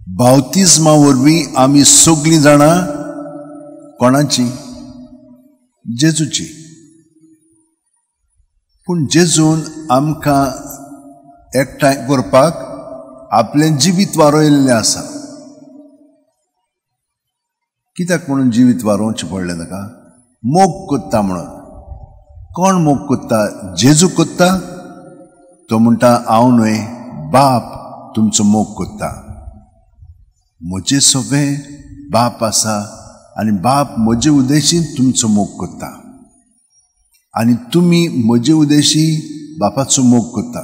बावतिज्मा वरवीं आमी सगळीं जाणां कोणाची? जेजूची. पूण जेजून आमकां एकठांय करपाक आपलें जिवीत वारोयल्लें आसा. कित्याक म्हणून जिवीत वारोवचें पडलें ताका? मोग कोत्ता म्हणून. कोण मोग कोत्ता? जेजू कोत्ता. तो म्हणटा हांव न्हय, बाप तुमचो मोग कोत्ता. म्हजे सोबें बाप आसा आनी बाप म्हजे उद्देशी तुमचो मोग कोत्ता आनी तुमी म्हजे उद्देशी बापाचो मोग कोत्ता.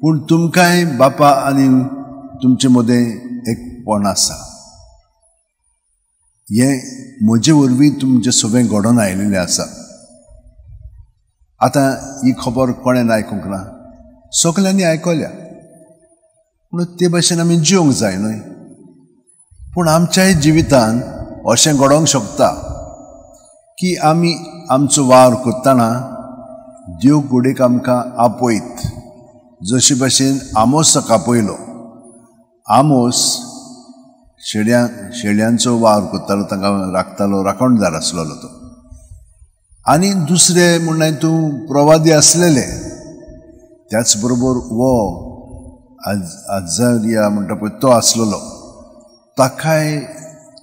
पूण तुमकांय बापा आनी तुमचे मदें एकपण आसा. हें म्हजे वरवीं तुमचें सोबें घडोवन आयिल्लें आसा. आतां ही खबर कोणें आयकूंक ना? सगल्यांनी आयकल्या. पूण ते भाशेन आमी जिवंक जाय न्हय. पूण आमच्याय जिवितान अशें घडोवंक शकता की आमी आमचो वावर करतना देव घडयेक आमकां आपयत, जशे भाशेन आमोसाक आपयलो. आमोस शेळ्यांचो वावर करतालो, तांकां राखतालो, राखणदार आसलेलो तो. आनी दुसरे म्हणल्यार तूं प्रवादी आसलेले. त्याच बरोबर वो आजारिया म्हणटा पळय तो आसलेलो. ताकाय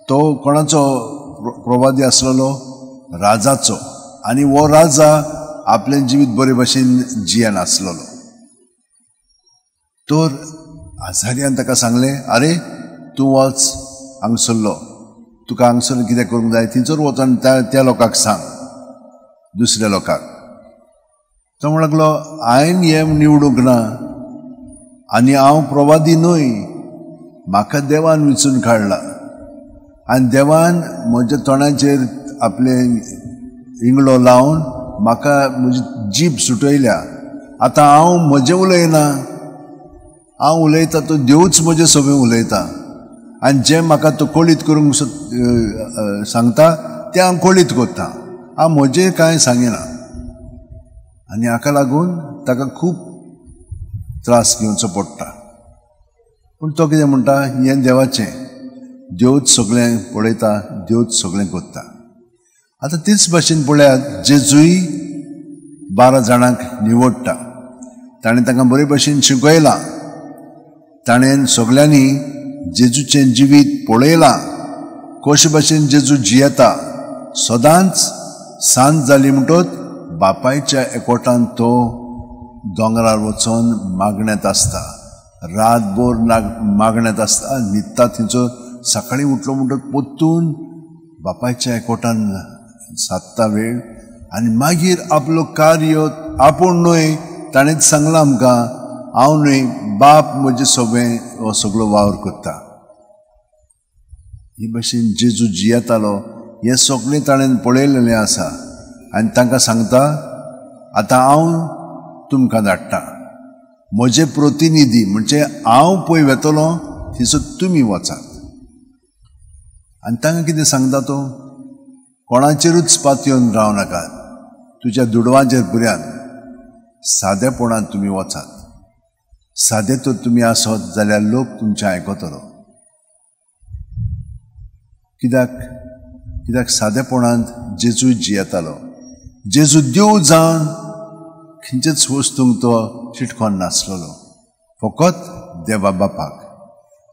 तो कोणाचो प्रवादी आसलेलो? राजाचो. आनी हो राजा आपलें जिवीत बरे भाशेन जियेन आसलेलो. तर आजारियान ताका सांगलें, आरे तूं वच हांगसरलो, तुका हांगसर कितें करूंक जाय थंयसर वचून त्या लोकांक सांग, दुसऱ्या लोकांक. तो म्हणूंक लागलो, हांवें हें निवडूंक ना आनी हांव प्रवादी न्हय, म्हाका देवान विचून काडला आनी देवान म्हज्या तोंडाचेर आपलें इंगळो लावन म्हाका म्हजी जीब सुटयल्या. आतां हांव म्हजें उलयना, हांव उलयता तो देवूच म्हजें सोबें उलयता आनी जें म्हाका तो कळीत करूंक सांगता तें हांव कळीत करता, हांव म्हजें कांय सांगिना. आनी हाका लागून ताका खूब त्रास घेवचो पडटा. पूण तो कितें म्हणटा, हें देवाचें, देवच सगळें पळयता, देवच सगळें करता. आतां तेच भाशेन पळयात, जेजूय 12 जाणांक निवडटा. ताणें तांकां बरे भाशेन शिकयलां, ताणें सगळ्यांनी जेजूचें जिवीत पळयलां, कशे भाशेन जेजू जियेता. सदांच सांज जाली म्हणटच बापायच्या एकवटान तो दोंगरार वचोन मागण्यांत आसता, रातभर मागण्यांत आसता, न्हिदता थंयचो. सकाळीं उठलो म्हणटच परतून बापायच्या एकवटान सादता वेळ आनी मागीर आपलो कार्य आपूण न्हय, ताणेंच सांगलां आमकां, हांव न्हय, बाप म्हजे सोबें हो सगळो वावर करता. ही भाशेन जेजू जियेतालो हें सगळें ताणें पळयलेलें आसा आनी तांकां सांगता, आतां हांव तुमकां धाडटा म्हजे प्रतिनिधी, म्हणजे हांव पळय वेतलो थंयसर तुमी वचात. आनी तांकां कितें सांगता तो, कोणाचेरूच पातयेवन रावं नाकात, तुज्या दुडवांचेर पुऱ्यान, सादेपणान तुमी वचात. सादे तर तुमी आसत जाल्यार लोक तुमचें आयकतलो. कित्याक? कित्याक सादेपणांत जेजू जियेतालो. जेजू देव जावन खंयचेच वस्तूंक तो चिटकोन नासलेलो, फकत देवा बापाक.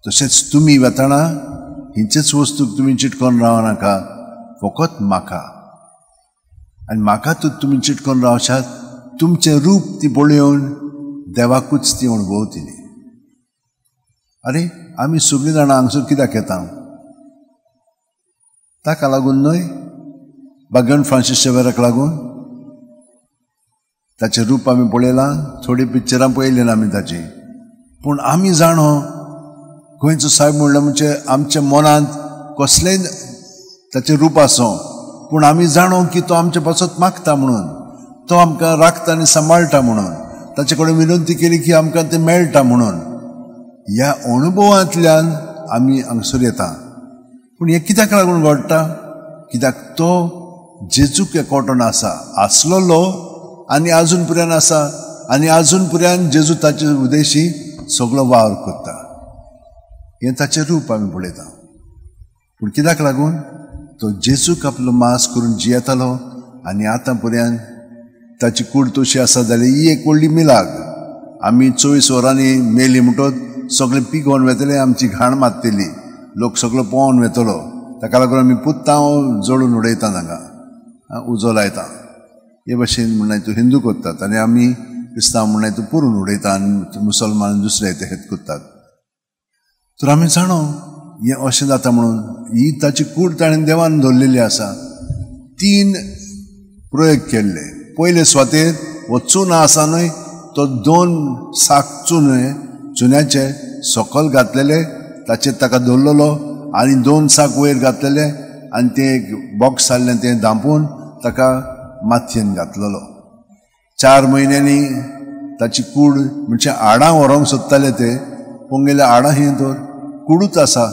तशेंच तुमी वेतना खंयचेच वस्तूक तुमी चिटकोन रावं नाका, फकत म्हाका. आनी म्हाका तर तुमी चिटकोन रावशात, तुमचें रूप ती पळोवन देवाकूच ती अणभवतली. आरे आमी सगळीं जाणां हांगसर कित्याक येता? ताका लागून न्हय, बागन फ्रांसीस शेवेराक लागून. ताचें रूप आमी पळयलां, थोडीं पिक्चरां पळयलीं ना आमी ताचीं. पूण आमी जाणो गोंयचो सायब म्हणल्यार म्हणजे आमच्या मनांत कसलेंय ताचें रूप आसूं, पूण आमी जाणो की तो आमचे पासत मागता म्हणून, तो आमकां राखता आनी सांबाळटा म्हणून, ताचे कडेन विनंती केली की आमकां तें मेळटा म्हणून. ह्या अणभवांतल्यान आमी हांगसर येता. पूण हें कित्याक लागून घडटा? कित्याक तो जेजूक एकवटून आसा, आसलेलो आनी आजून पर्यंत आसा, आनी आजून पर्यंत जेजू ताचे उद्देशी सगळो वावर करता. हें ताचें रूप आमी पळयता. पूण कित्याक लागून तो जेजूक आपलो मास करून जियेतालो आनी आतां पर्यंत ताची कूड तशी आसा जाल्यार ही एक व्हडली मिलाग. आमी 24 वरांनी मेली म्हणटच सगळें पिकोवन वेतलें, आमची घाण मारतली, लोक सगळो पोवन वेतलो. ताका लागून आमी पुत्तां जळून उडयता, तांकां उजो लायता. हे भाशेन म्हणल्यार तूं हिंदू करतात आनी आमी क्रिस्तांव म्हणल्यार तूं पुरून उडयता आनी मुसलमान दुसरे ते हेत करतात. तर आमी जाणो हें अशें जाता म्हणून ही ताची कूड ताणें देवान दवरलेली आसा. 3 प्रयोग केल्ले. पयले सुवातेर हो चुना आसा न्हय, तो 2 साक चुने चुन्याचे सकल घातलेले, ताचेर ताका दवरलेलो आनी 2 साक वयर घातलेले आनी तें एक बॉक्स आहलें तें धांपून ताका मातयेन घातलेलो. 4 म्हयन्यांनी ताची कूड म्हणजे हाडां व्हरोंक सोदताले ते, पूण गेले हाडां ही तर कुडूच आसा.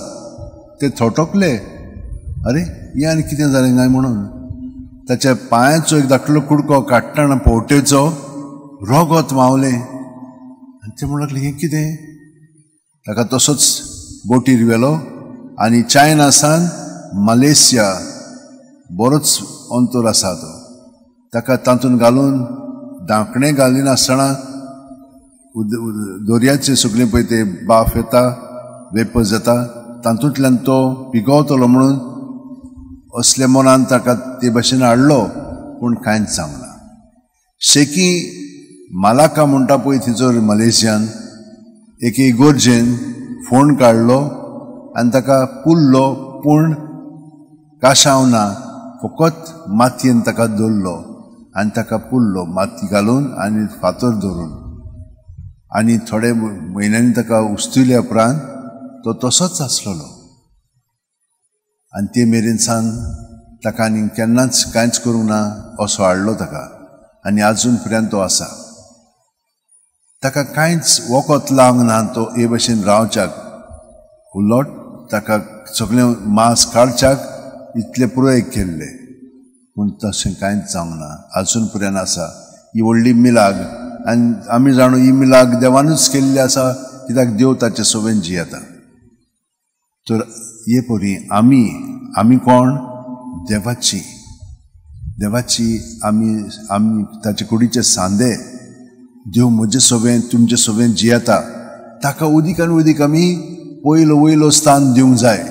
ते थोटकले, अरे हें आनी कितें जालें काय म्हणून. ताच्या पांयाचो एक धाकटलो कुडको काडटना पोवटेचो रगत व्हांवलें आनी ते म्हणूंक लागले हें कितें. ताका तसोच बोटीर व्हेलो आनी चायना सान मलेशिया बरोच अंतर आसा तो, ताका तातूंत घालून धांकणें घालिनासतना दर्याचे सगळें पळय ते बाफ येता, वेपर्स जाता, तातूंतल्यान तो पिगवतलो म्हणून असले मनान ताका ते भाशेन हाडलो, पूण कांयच जावंक ना. शेकी मालाका म्हणटा पळय थंयसर मलेशियान एके इगोर्जेन फोण काडलो आनी ताका पुरलो, पूण काशांव ना, फकत मातयेन ताका दवरलो आनी ताका पुरलो माती घालून आनी फातर धरून. आनी थोडे म्हयन्यांनी ताका उस्तुल्या उपरांत तो तसोच आसलेलो आनी ते मेरेन सान ताका आनी केन्नाच कांयच करूंक ना असो हाडलो ताका आनी आजून पर्यंत तो आसा. ताका कांयच वखद लावंक ना तो हे भाशेन रावच्याक, उलट ताका सगळें मांस काडच्याक इतले प्रयोग केल्ले, पूण तशें कांयच जावंक ना, आजून पर्यंत आसा. ही व्हडली मिलाग आनी आमी जाणू ही मिलाग देवानूच केल्ली आसा, कित्याक देव ताचे सोबेन जियेता. तर हे परी आमी आमी कोण? देवाची, देवाची आमी आमी ताचे कुडीचे सांदे. देव म्हजे सोबेन तुमचे सोबेन जियेता, ताका उदीक आनी उदीक आमी पयलो वयलो स्थान दिवंक जाय.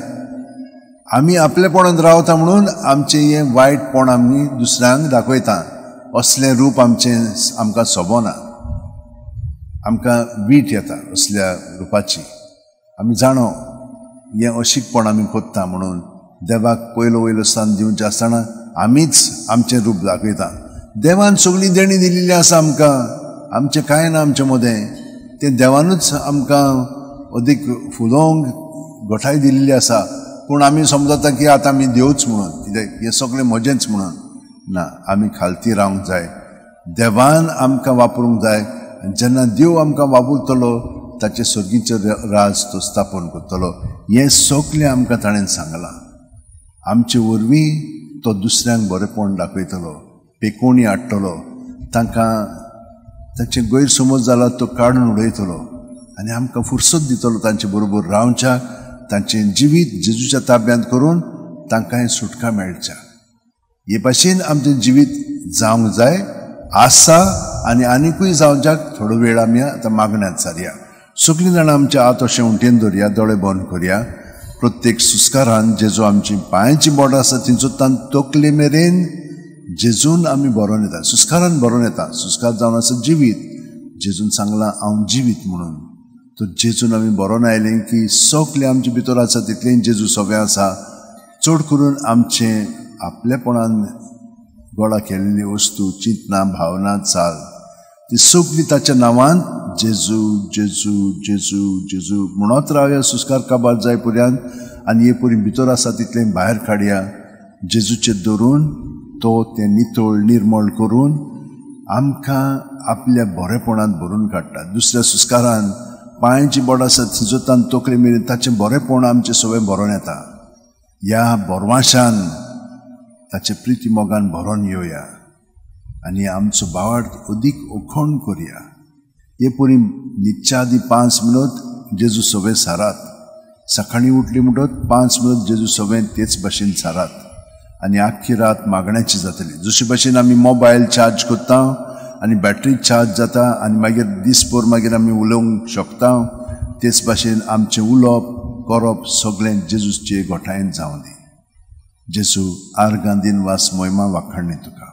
आमी आपलेपणांत रावता म्हणून आमचें हें वायटपण आमी दुसऱ्यांक दाखयता. असलें रूप आमचें आमकां सोबना, आमकां वीट येता असल्या रुपाची. आमी जाणो हें अशीकपण आमी कोत्ता म्हणून देवाक पयलो वयलो स्थान दिवचें आसतना आमीच आमचें रूप दाखयता. देवान सगळीं देणी दिल्ली आसा आमकां, आमचें कांय ना आमचे मदें, तें देवानूच आमकां अदीक फुलोवंक गोठाय दिल्ली आसा. पूण आमी समजता की आतां आमी देवच म्हणून, कित्याक हें सगळें म्हजेंच म्हणून. ना, आमी खालती रावंक जाय, देवान आमकां वापरूंक जाय. आनी जेन्ना देव आमकां वापरतलो ताचे सर्गीचो राज तो स्थापन करतलो. हें सगळें आमकां ताणें सांगलां. आमचे वरवीं तो दुसऱ्यांक बरेपण दाखयतलो, पेकोणी हाडटलो, तांकां तांचे गैरसमज जाला तो काडून उडयतलो आनी आमकां फुरसत दितलो तांचे बरोबर रावच्याक, तांचें जिवीत जेजूच्या ताब्यांत करून तांकां सुटका मेळच्या. हे भाशेन आमचें जिवीत जावंक जाय आसा आनी आनिकूय जावच्याक थोडो वेळ आमी आतां मागण्यांत सारया. सगळीं जाणां आमच्या हात अशें उंटेन धरया, दोळे बंद करया. प्रत्येक सुस्कारान जेजू आमची पांयांची बोटां आसा थंयचो तान तकले मेरेन जेजून आमी बरोवन येता, सुस्कारान बरोवन येता. सुस्कार जावन आसा जिवीत, जेजून सांगलां हांव जिवीत म्हणून. तर जेजून आमी बरोवन आयलें की सगळें आमचे भितर आसा तितलें जेजू सगळें आसा. चड करून आमचें आपलेपणान गोळा केल्ली वस्तू, चिंतना, भावना, चाल ती सगळी ताच्या नांवान जेजू जेजू जेजू जेजू म्हणत रावया सुस्कार काबार जाय पर्यंत. आनी हे परी भितर आसा तितलें भायर काडया. जेजूचेर धरून तो तें नितळ निर्मळ करून आमकां आपल्या बरेपणांत भरून काडटा. दुसऱ्या सुस्कारान पांयांची बोट आसा थंयचो तान तकले मेरेन ताचें बरेपण आमचें सगळें भरोन येता. ह्या बरवाशान ताचे प्रिती मोगान भरोन येवया आनी आमचो भावार्थ अदीक उखण करया. हे परी निच्या आदी 5 मिनट जेजू सगळें सारात. सकाळीं उठली म्हणटत 5 मिनट जेजू सगळें तेच भाशेन सारात आनी आख्खी रात मागण्याची जातली. जशी भाशेन आमी मोबायल चार्ज करता आनी बॅटरी चार्ज जाता आनी मागीर दीसभर मागीर आमी उलोवंक शकता, तेच भाशेन आमचें उलोवप करप सगळें जेजूचे गोठायेन जावं दी. जेजू आर्गां दिनवास मोहिमा वाखाणणी तुका.